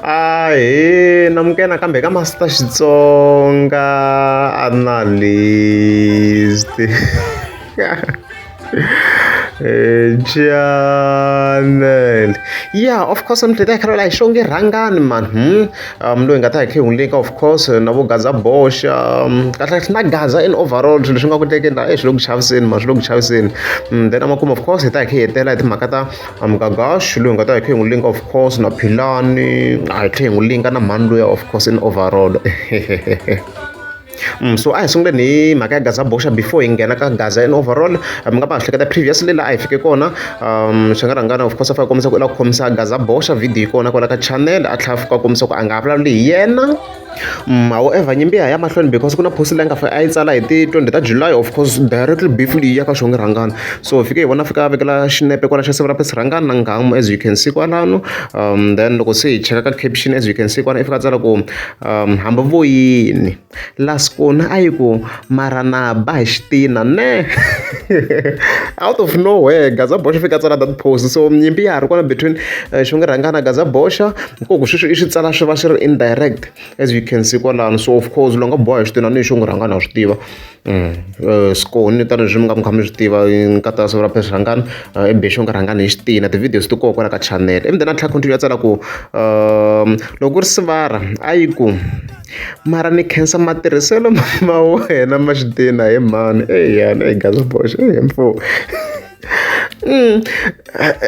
Ahee namukela nakambe ka Master Xitsonga Analyst channel yeah of course mi tlhela hi kha hi xonge rhangani man loyi hi nga ta hi kha hi n'wi link of course na vo Gaza Boxa kahle kahle na Gaza in overall swilo leswi nga ku tekeni la swi le ku chaviseni man swi le ku chaviseni then emakumu of course hi ta hi kha hi hetela hi timhaka ta Mgagash loyi hi nga ta hi kha hi n'wi link of course na Philani a hi tlhe hi n'wi linka na mhani luya of course in overall so a hi sunguleni hi mhaka ya Gaza Boxa before hi nghena ka Gaza in overall mi nga va ha hleketa previously laha a hi fike kona Xangarhangana of course a fika kombisa ku u lava ku khomisa Gaza Boxa video yi kona kwala ka channel a tlhela a fika a kombisa ku a nga vulavuli hi yena however nyimpi ya ha ya mahlweni because ku na post leyi nga fika a yi tsala hi ti 20 ta July of course directly beef leyi ya ka Xongi Rhangani so hi fike hi vona fika a vekela xinepe kwala xa Siva ra Rhangani na nghamu as you can see kwalano then loko se hi cheka ka caption as you can see kwala i fika a tsala ku hambi vo yini Laskoni a yi ku mara na ba hi xitina ne out of nowhere Gaza Boxa fika a tsala that post so nyimpi ya ha ri kona between Xongi Rhangani na Gaza Boxa ku sweswi i swi tsala swi va swi ri indirect as you can see kwalano so of course loyi nga boha hi xitina ni Xongi Rhangani ha swi tiva Skoni tanihileswi mi nga mi kha mi swi tiva nkata wa Siva ra Rhangani i be Xongi Rhangani hi xitina ti-videos ti kona kwala ka channel ivi then a tlhela continue a tsala ku loko ku ri sivara a yi ku mara ni khensa matirhiselo ma wena ma xitina he mhani eya e Gaza Boxa e mfo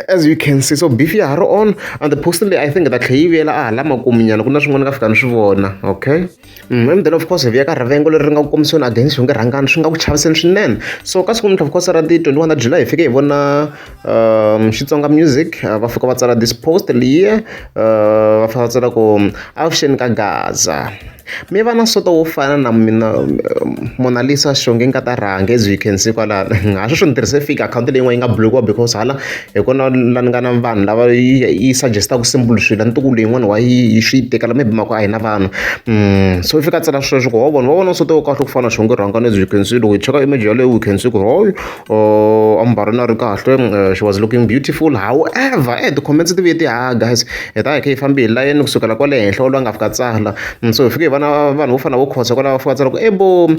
as you can see so beef ya ha ri on and the post leyi I think ta tlhe yi vuyela a hala makumu nyana ku na swin'wana nga fika ni swi vona okay and then of course hi vuya ka rivengo leri ri nga ku kombisiweni against Xongi Rhangani swi nga ku chaviseni swinene so ka siku namuntlha of course ra ti 21 ta July hi fike hi vona Xitsonga music va fika va tsala this post liya va fika va tsala ku avuxeni ka Gaza mi va na soto wo fana na mina Monalisa Xongi nkata rhangi as you can see kwalano ha sweswi ni tirhise fake akhawunti leyin'wana yi nga block-iwa because hala hi kona la ni nga na vanhu lava yi suggest-aku simple swilo a ni tivi ku leyin'wana why yi swi yi tekela maybe mhaka a hi na vanhu so i fika a tsala sweswo ku wa vona wa vona soto wo kahle ku fana na Xongi Rhangani as you can see loko hi cheka image yaleyo we can see ku hayi ambarini a ri kahle she was looking beautiful however ti-comments ti vuye ti ha guys hi ta hi kha hi fambe hi layeni kusukela kwale henhla wolowo a nga fika tsala so hi fike hi vona vanhu vo fana na vo Khosa kwalaho va fika tsala ku ebo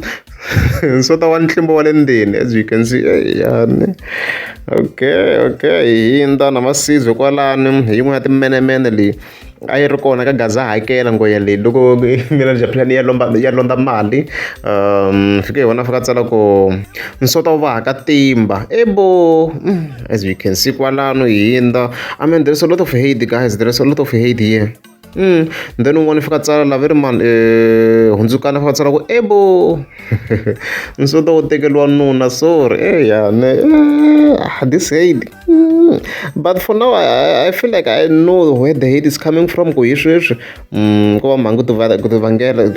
nsota wa ntlimbo wa le ndzeni as you can see yani okay okay hi hindza na Masizwe kwalano hi yin'wana ya timenemene leyi a yi ri kona ka Gaza hakela nghonya leyi loko mina Japulani ya lomba ya londza mali fike hi vona fika tsala ku nsota wu va haka timba ebo as you can see kwalano hi hindza I mean there is a lot of hate guys there is a lot of hate here then un'wana i fika tsala la ve ri mani hundzukana fika tsala ku ebo nsota wu tekeriwa nuna sorry eya ne this hate but for now I feel like I know where the hate is coming from ku hi sweswi ko va mhangu ku ti vangela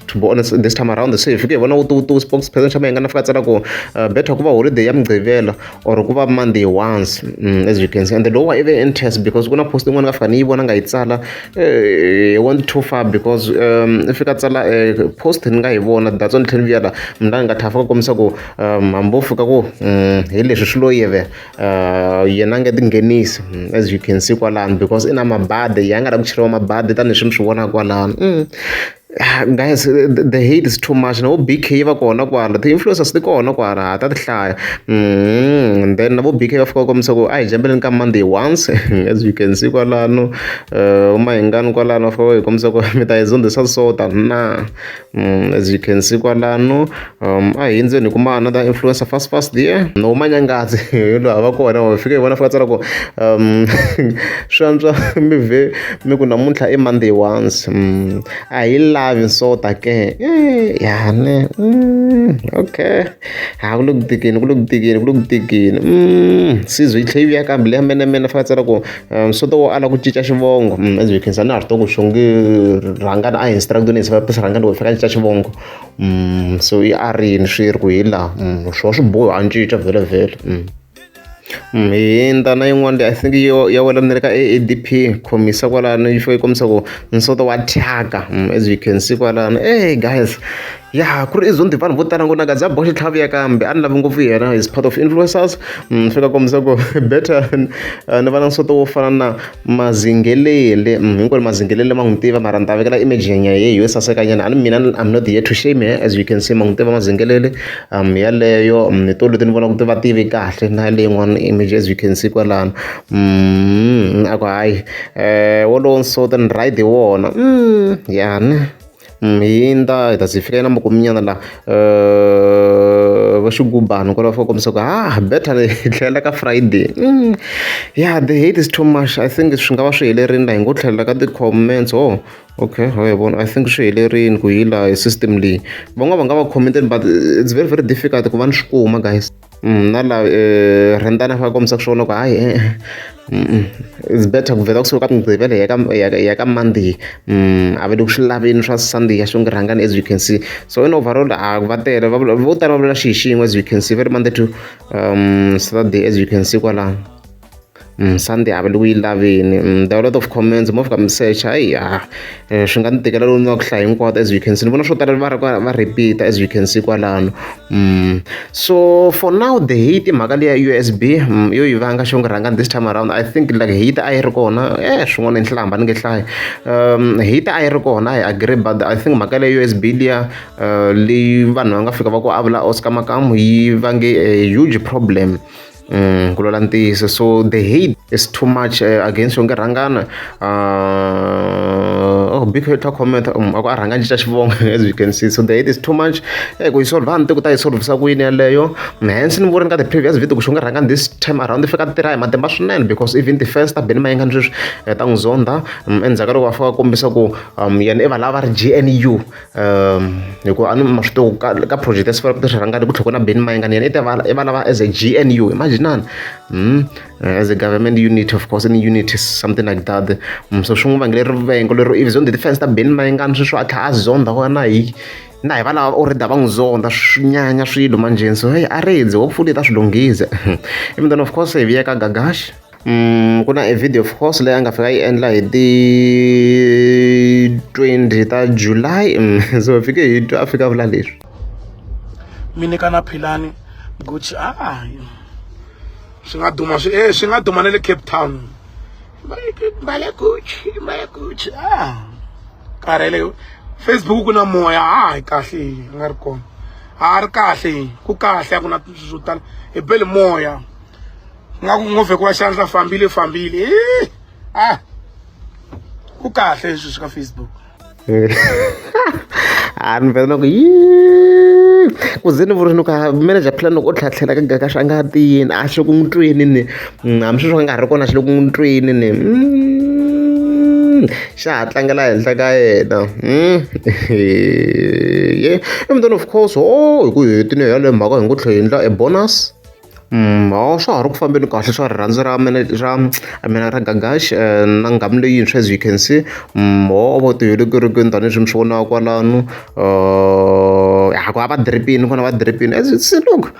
to be honest this time around se hi fike hi vona wutuwutuwu spokesperson xa Mayengani a fika a tsala ku better ku va holiday ya Mugqivela or ku va Monday once as you can see and lowa i ve interest because ku na post yin'wana nga fika ni yi vona nga yi tsala went too far because i fika tsala post ni nga yi vona that's why ni tlhela ni vuya la mina ni nga tlhela fika kombisa ku hambi wo fika ku hi leswi swi lo yeve yena a nge tinghenisi as you can see kwalano because i na mabadi ya nga la ku cheriwa mabadi tanihileswi mi swi vonaka kwalano guys the hate is too much na vo B_K va kona kwala ti-influencers ti kona kwala ha ta ti hlaya and then na vo B_K va fika va kombisa ku a hi jambeleni ka Monday once as you can see kwalano Mayengani kwalano va fika va hi kombisa ku mi ta hi zondhisa sota na as you can see kwalano a hi hundzeni hi kuma another influencer fast fast there no Manyangadzi hi loyi va kona hi fike hi vona fika tsala ku swi antswa mi vhe mi ku namuntlha i Monday once a hi lavi nsota ke ya ne okay ha ku le ku tikeni ku le ku tikeni ku le ku tikeni Sizwe yi tlhe yi vuya kambe leya menemene fika tsala ku nsota wo ala ku cinca xivongo as you can see a na ha swi tivi ku Xongi Rhangani a instruct-ini hi Rhangani loko hi fika a cinca xivongo so i arini swi ri ku hi laha swo swi bohi a cinca vhele vhele hi hundza na yin'wana leyi I think yo ya wela na le ka A_A_D_P khomisa kwalano yi fika yi kombisa ku nsota wa thyaka as you can see kwalano guys. Ya ku ri i zondi vanhu vo tala ngopfu na Gaza boxa tlhavi ya kambe a ni lavi ngopfu yena is part of influencers. Fika kombisa ku better ni va na nsoto wo fana na Mazingelele. Hinkwenu Mazingelele ma n'wi tiva mara ni ta vekela image nyana ye yo sasekanyana a ni mina I'm not here to shame her as you can see ma n'wi tiva Mazingelele yaleyo hi to leti ni vonaka ti va tivi kahle na leyin'wana image as you can see kwalano. A ku hayi wolowo nsoto ni right hi wona ya ne hindza hi ta ze hi fika na makuminyana laha va xigubani kwala va fika kombisa ku ha better hi tlhelela ka Friday. Yeah, the hate is too much. I think swi nga va swi helerile laha hi ngo tlhelela ka ti-comments. Oh okay, ho hi vona I think swi helerile ku hi laha hi system leyi van'wana va nga va comment-eni but it's very very difficult ku va ni swi kuma guys. Na laha Rendani a fika a kombisa swona ku hayi it's better ku vhela kusuka ka Mugqivela hi ya ka hi ya ka Monday. A va le ku swi laveni swa Sunday ya Xongi Rhangani as you can see. So in overall a va tele vo tala va vula xi xin'we as you can see va ri Monday to Saturday as you can see kwalano. Sunday a va le ku yi laveni. There are a lot of comments mo fika mi search hayi a swi nga ni tikela loko ni va ku hlaya hinkwato as you can see ni vona swo tala va ri va repeat as you can see kwalano. So for now the hate mhaka liya USB yo yi vanga Xongi Rhangani this time around I think like hate a yi ri kona swin'wana i nhlamba ni nge hlayi. Hate a yi ri kona I agree but I think mhaka leya USB liya leyi vanhu va nga fika va ku a vula Oscar Makamu yi vange a huge problem. Ku lwela ntiyiso so the hate is too much against Xongi Rhangani. Oh big hate comment a ku a rhanga cinca xivongo as you can see so the hate is too much ku yi solve a ni tivi ku ta yi solvisa ku yini yaleyo. Hence ni vurini ka the previous video ku Xongi Rhangani this time around i fika tirha hi matimba swinene because even ti-fans ta Benny Mayengani sweswi ta n'wi zonda endzhaku ka loko va fika va kombisa ku yena i va lava va ri G_N_U hikuva a ni ma swi tiva ku ka project ya Siva Rhangani ku tlhela ku na Benny Mayengani yena i ta va i va lava as a G_N_U imagine as a government unit of course any unit something like that. So swi n'wi vangele rivengo lero if zonda ti-fans ta Benny Mayengani sweswi a tlhela a zonda wena hi na hi va lava already a va n'wi zonda swi nyanya swilo manjheni so hey a rindzi hopefully ta swi lunghisa. Even then of course hi vuya ka Gagash. Ku na a video of course leyi a nga fika yi endla hi ti 20 ta July so hi fike hi twa a fika a vula leswi. Mi nyika na Philani Gucci a swi nga duma swi swi nga duma na le Cape Town. Mbale Gucci, mbale Gucci a karhele Facebook ku na moya a hi kahle nga ri kona. A ri kahle ku kahle a ku na swo tala hi bele moya. Nga ku ngo vekiwa xandla fambile fambile a ku kahle leswi swi ka Facebook. A ni vhela ku yi ku ze ni vuri ni ku manager plan loko o tlhatlhela ka Gagash a nga tiyini a xi ku n'wi tweni ni hambi sweswi a nga ha ri kona xi le ku n'wi tweni ni xa ha tlangela henhla ka yena. Yeah and then of course oh hi ku hetini yaleyo mhaka hi ngo tlhela hi endla a bonus. Ha swa ha ri ku fambeni kahle swa rirhandzu ra ra I mean ra Gagash na nghamu leyintshwa as you can see. Ho va ti yele kerekeni tanihileswi mi swi vonaka kwalano ku va drip-ini kona va drip-ini as you see look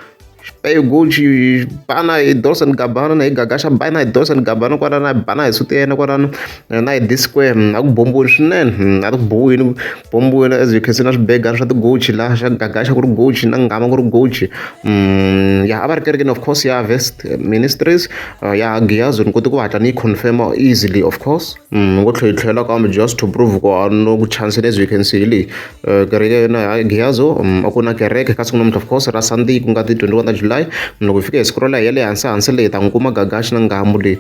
Gucci bana hi Dolce and Gabbana na hi Gagash a bana hi Dolce and Gabbana kwalano a bana hi suti ya yena kwalano na hi D-Square a ku bombiwile swinene a ku bohiwile bombiwile as you can see na swibegana swa ti-Gucci laha xa Gagash ku ri Gucci na nghama ku ri Gucci. Ya a va ri kerekeni of course ya Vest Ministries ya Giyazo ni kote ku hatla ni yi confirm easily of course. Ni ngo tlhela yi tlhela kambe just to prove ku a no ku chanseni as you can see hi leyi kereke ya yena ya Giyazo a ku na kereke ka siku namuntlha of course ra Sunday ku nga ti 21 ta July. Loko hi fika hi scroll hi ya le hansi hansi leyi hi ta n'wi kuma Gagash na nghamu leyi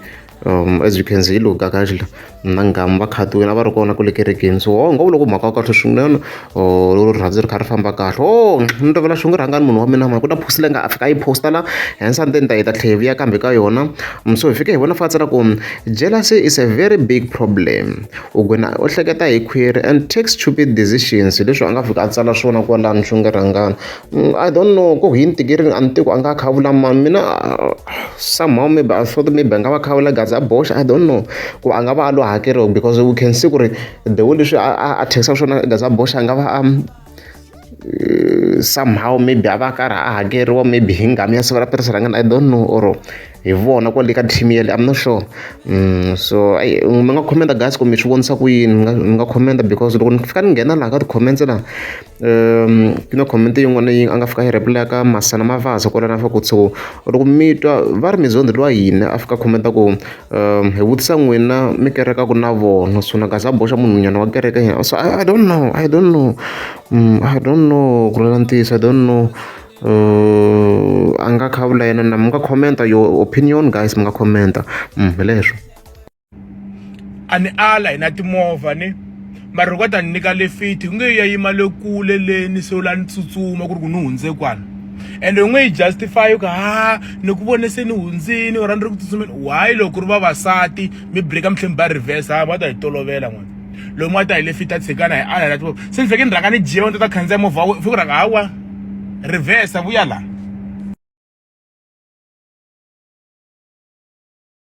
as you can see hi lowu Gagash la na nghamu va khatiwile a va ri kona kwale kerekeni so ho nga vula ku mhaka ya kahle swinene rirhandzu ri kha ri famba kahle. Oh ni rivala Xongi Rhangani munhu wa mina mani ku na post leyi nga fika yi post-a la henhla ndzeni ta hi ta tlhela hi vuya kambe ka yona. So hi fike hi vona fika tsala ku jealousy is a very big problem u gcina u hleketa hi khwiri and take stupid decisions hi leswi a nga fika a tsala swona kwalano Xongi Rhangani. I don't know ku hi ni tikerini a ni tivi ku a nga kha a vula mani mina somehow maybe I thought maybe a nga va kha a vula Gaza Boxa I don't know ku a nga va a lo hakeriwa because we can see ku ri the way leswi a thyakisaka swona Gaza Boxa a nga va a somehow maybe a va a karhi a hakeriwa maybe hi nghamu ya siku ra Rhangani I don't know or Hi vona kwale ka team yale, I'm not sure. So ayi mi nga commenta guys ku mi swi vonisa ku yini, mi nga commenta because loko ni fika ni nghena laha ka ti-comments laha, ku na comment yin'wana yi a nga fika yi reply ka Masana Mavaza kwalano, a fika ku so loko mi twa va ri Mizondi lowa yini, a fika commenta ku hi vutisa n'wina mi kerekaka na vona, so na gaza a boxa munhu nyana wa kereke. So I don't know, I don't know, I don't know ku vula ntiyiso, I don't know. A nga kha vula yena na mi nga commenta your opinion guys, mi nga commenta. Hi leswo. A ni ala hi na timovha ni mara loko a ta ni nyika lefiti u nge ya yima le kule leni, se u la ni tsutsuma ku ri ku ni hundze kwala, ende u nge yi justify ku ha ni ku vone se ni hundzini or a ni ri ku tsutsumeni. Why loko ku ri vavasati mi breaka mi tlhe mi ba reverse? Ha va ta hi tolovela n'wana lomu a ta hi lefiti a tshikana hi ala na timovha, se ni fike ni rhanga ni jiya ni ta khandziya movha wa fike rhanga hawa reverse vuya la.